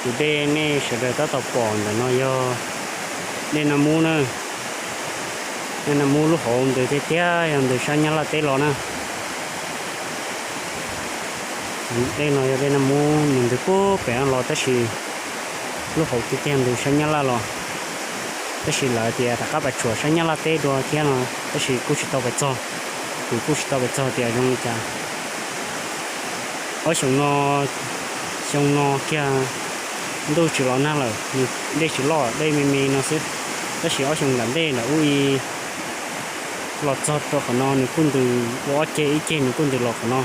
Tus dej nej sawv daws tab tom pom ntawm no yog dej Naj Mub na. Dej Naj Mub lub hauv ntws tiag tiag yog ntws sab Nyab Laj teb los na. Dej no yog dej Naj Mub, nws ntws puag pem no los tab sis lub hauv tiag tiag ntws sab Nyab Laj los. Tab sis lawv tias rov qab pais tshuam sab Nyab Laj teb dua thiab no, tab sis kuj tsis tau pais txog. Kuv kuj tsis tau pais txog tias zoo li cas. Ob xyoo no, xyoo no kiag ntuj tsis los nag lawm, nws dej tsis loj, dej me me no xwb. Tab sis ob xyoo nram ntej nram ub los txog rau qhov no nws kuj ntws ua ob ceg, ib ceg nws kuj ntws los qhov no,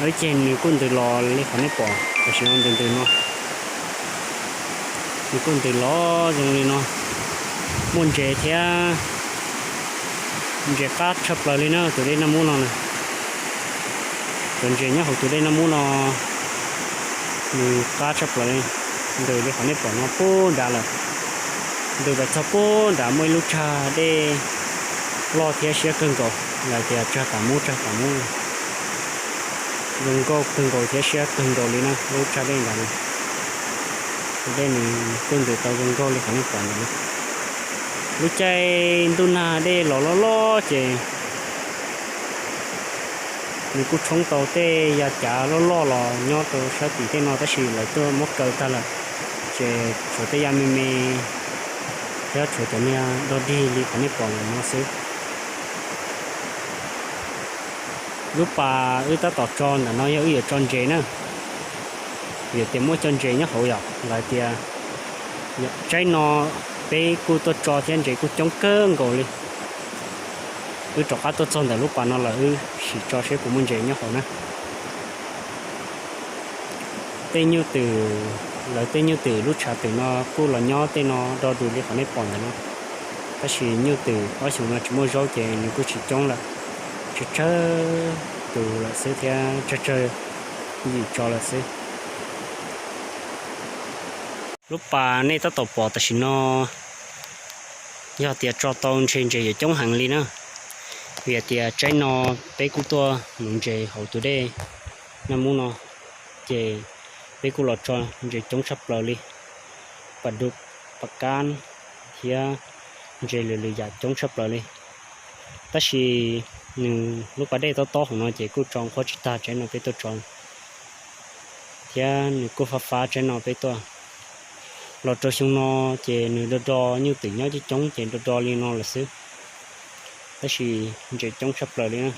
ib ceg nws kuj ntws los li qhov nej pom tam sim no ntws ntws no. Nws kuj ntws los zoo li no, muaj ntses thiab, ntses qab tshaj plaws li na tus dej Naj Mub no na. Cov ntses nyob hauv tus dej Naj Mub no nws qab tshaj plaws li, ntws li qhov nej pom no puag nrad lawm. Ntws pais txog puag nrad muaj ib lub tsag dej loj thiab siab kawg nkaus, lawv tias tsag Tam Mub, tsag Tam Mub. Zoo nkauj kawg nkaus thiab siab kawg nkaus li na lub tsag dej ntawd. Tus dej nws kuj ntws tau zoo nkauj li qhov nej pom ntawd. Lub caij ntuj nag dej los loj loj ces nws kuj tshoob tau tej ya cav loj loj los nyob rau sab tim tej no tab sis lawv tuaj muab kaw tag lawm, ces tshuav tej ya me me thiab tshuav cov niag dog dig li qhov nej pom ntawm no xwb. Lub pas wb tab tom tso ntawm no yog wb yuav tso ntses na, vim tias muaj cov ntses nyob hauv yom, lawv tias tsaib no peb kuj tuaj tso thiab ntses kuj coob kawg nkaus li. Wb rov qab tuaj txog ntawm lub pas no lawm wb sim tso seb puas muaj ntses nyob hauv na. Tej nyuj twm, lawv tej nyuj twm lub tshav twm no kuj los nyob tej no do dus li qhov nej pom ntawm no. Tab sis nyuj twm ob xyoos no tsis muaj zaub ces nws kuj tsis coob lawm, tsawg tsawg tus lawm xwb thiab tsawg tsawg yim tso lawm xwb. Lub pas nej tab tom pom tam sim no yog tias tso tau ntshe ntses yuav coob heev li na, vim tias tsaib no peb kuj tuaj nuv ntses hauv tus dej Naj Mub no, ces peb kuj los tso ntses coob tshaj plaws li, pas dub, pas kab thiab ntses lwm lwm yam coob tshaj plaws li. Tab sis nws lub pas dej tob tob hauv no ces kuj tso nqhuab tsis tag tsaib no peb tuaj tso, thiab nws kuj fab fab tsaib no peb tuaj. Los rau xyoo no ces nws do do, nyuj twm nyob coob coob ces do do li no lawm xwb, tab sis ntses coob tshaj plaws li na.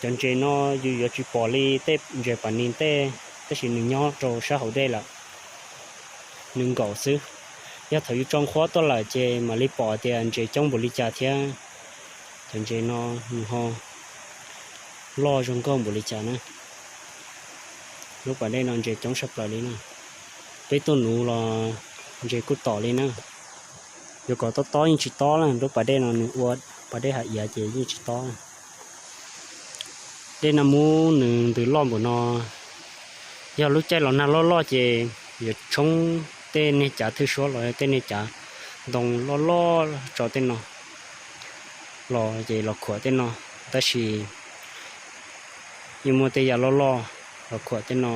Cov ntses no yus yuav tsis pom li tej ntses pas nis tej, tab sis nws nyob rau sab hauv dej lawm, nws nkaum xwb. Yog thaum yus tso nqhuab tuaj lawm ces mam li pom tias ntses coob npaum li cas thiab cov ntses no nws ho loj zoo nkauj npaum li cas na. Lub pas dej no ntses coob tshaj plaws li na, peb tuaj nuv los ntses kuj tom li na. Yuav kom tob tob yeej tsis tob na, lub pas dej no nws ua pas dej hav iav ces yeej tsis tob. Dej Naj Mub nws ntws loj npaum no, yog lub caij los nag loj loj ces yuav tshoob tej niag cav thwj suab los yog tej niag cav ntoo loj loj tso tej no los ces los khuam tej no, tab sis yeej muaj tej ya loj loj los khuam tej no.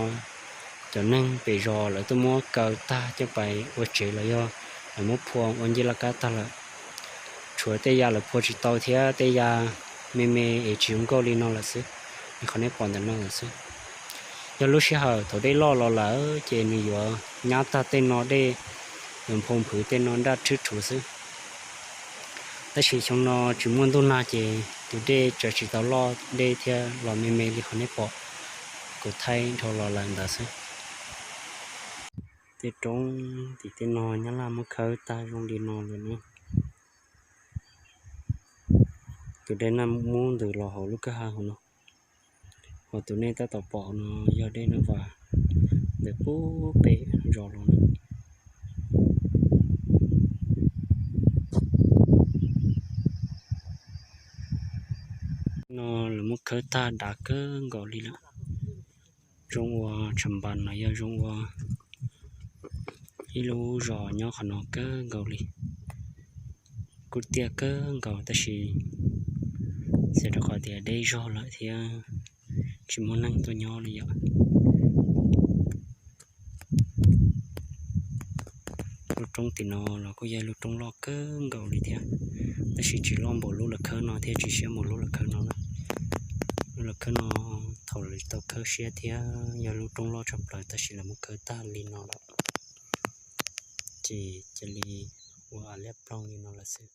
Cov neeg pem zos lawv tuaj muab kaw tag coj pais ua tsev los yog lawv muab phua ua ncej laj kab tag lawm, tshuav tej ya lawv phua tsis tau thiab tej ya me me es tsis zoo nkauj li no lawm xwb, li qhov nej pom ntawm no lawm xwb. Yog lub sij hawm thaum dej loj los lawm ces nws yuav nyab tag tej no dej, yuav nphau nphwv tej no daj rhwb rhuv xwb. Tab sis xyoo no tsis muaj ntuj nag ces tus dej tsawv tsis tau loj dej thiab los me me li qhov nej pom, kuv thaij dhau los lawm ntawd xwb. Tej roob tim tej no nyab laj muab khawb tag zoo li no lawm na. Tus dej Naj Mub ntws los hauv lub kwj ha hauv no, hos tus nej tab tom pom no yog dej Naj Vas ntws puag pem zos los na. No lawv muab khawb tag dav kawg nkaus li lawm. Zoo ua Tshav Npas no yog zoo ua ib lub zos nyob qhov no kawg nkaus li. Kuj tiaj kawg nkaus tab sis txhia rau qhov tias deb zog lawm thiab tsis muaj neeg tuaj nyob li yom. Roob tim no los kuj yog lub roob loj kawg nkaus li thiab, tab sis tsis loj npaum lub lawv khawb no thiab, tsis siab npaum lub lawv khawb no. Lub lawv khawb no thaum lawv tau khawb siab thiab yog lub roob loj tshaj plaws, tab sis lawv muab khawb tag li no lawm, ces cia li ua liab ploog li no lawm xwb.